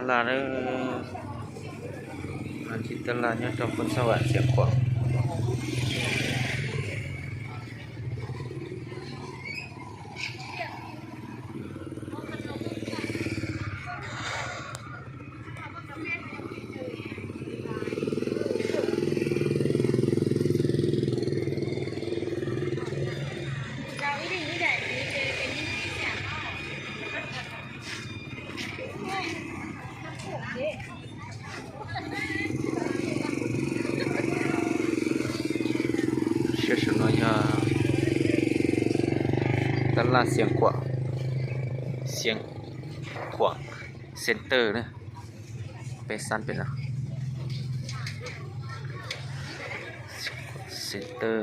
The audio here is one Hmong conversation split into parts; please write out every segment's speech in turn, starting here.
Laj, tab laj nyob rau Pub Xab Vam Xiav Khuam. Saum no yog tab laj Xiav Khuam, Xiav Khuam Center na. Peb xab pem no, Center,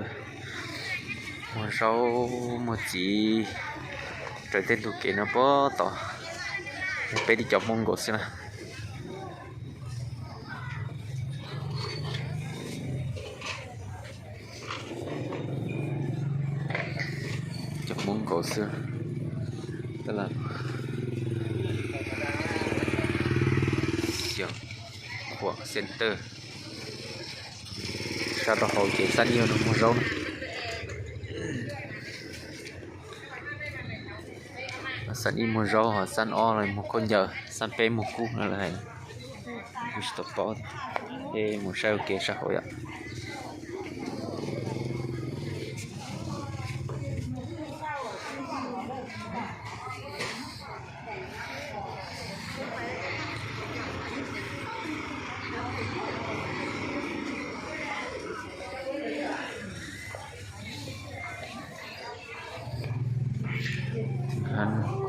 muag zaub muag txiv raws tej ntug kev no puag tod. Peb li cov Hmoob nkaus xwb na. Cov Hmoob nkaus xwb. Tab laj Xiav Khuam Center. Sab rau hauv ces xab ib no muag zaub na. Xab ib muag zaub, xab ob los muag khaub ncaws, xab peb muag kub no lawv hais. Kuv tsis tau paub, es mus saib ua ke sab hauv yom.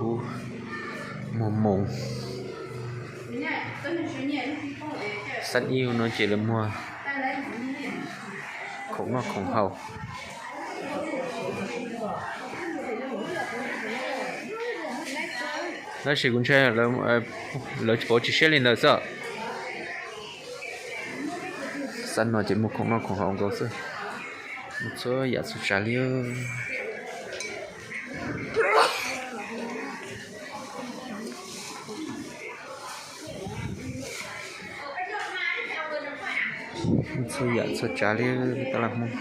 Kub muag moos. Xab ib no ces lawv muag khoom noj khoom haus. Tab sis kuv ntshai lawv pauv tsis siab li ntawd xwb. Xab no ces muag khoom noj khoom haus nkaus xwb. Muaj txhua yam txhua tsav li. Txhua yam txhua tsav li tab laj Hmoob.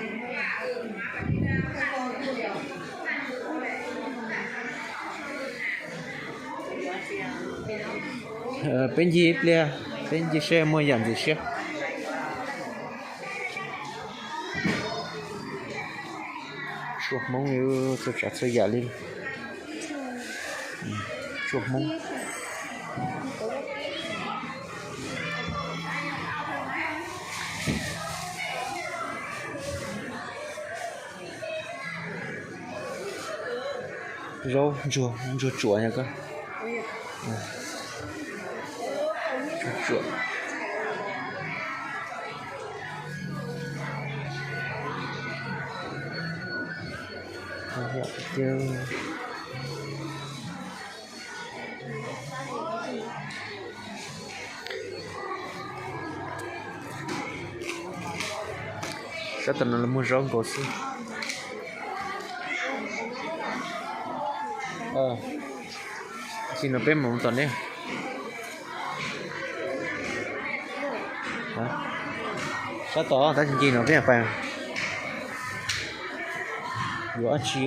Peb ncig ib pliag, peb ncig seb muaj yam ntxim siab. Tshuaj Hmoob li, txhua tsav txhua yam li. Tshuaj Hmoob. Zaub ntsuag, ntsuag tsuam yog ko. Ntsuag tsuam. Sab tom no lawv muag zaub nkaus xwb. Ncig no peb mus tom nej. Sab tom tab sis ncig no peb pais. Yuav dab tsi?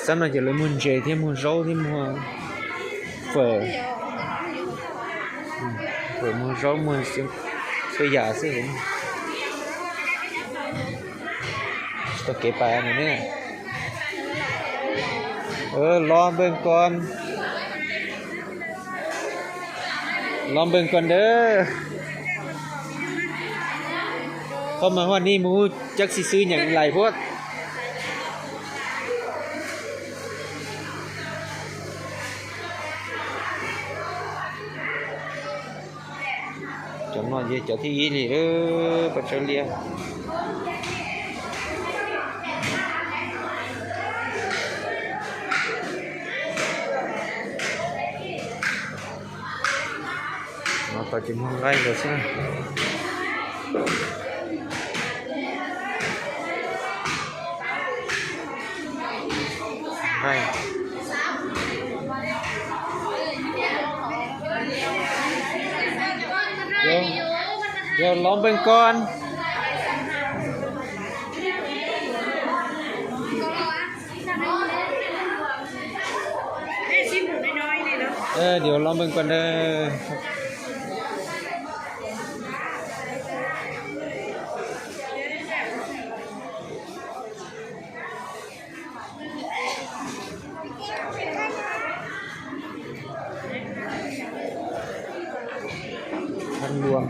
Sab no ces lawv muag ntses thiab muag zaub thiab muag fawm. Fawm, muag zaub, muag txhua yam xwb. Tsis tau kev pais no ne. Los npawg Kos, los npawg Kos ntawd. Koj mas huaj nij mus cab xib xwb nyeem lais puab. Cov no yog cov thib ib li, paj tsawb liab. No tau ces muag nqaij ntawd xwb. Điều lón bên con. Ê, điều lón bên con đây. Ăn luôn.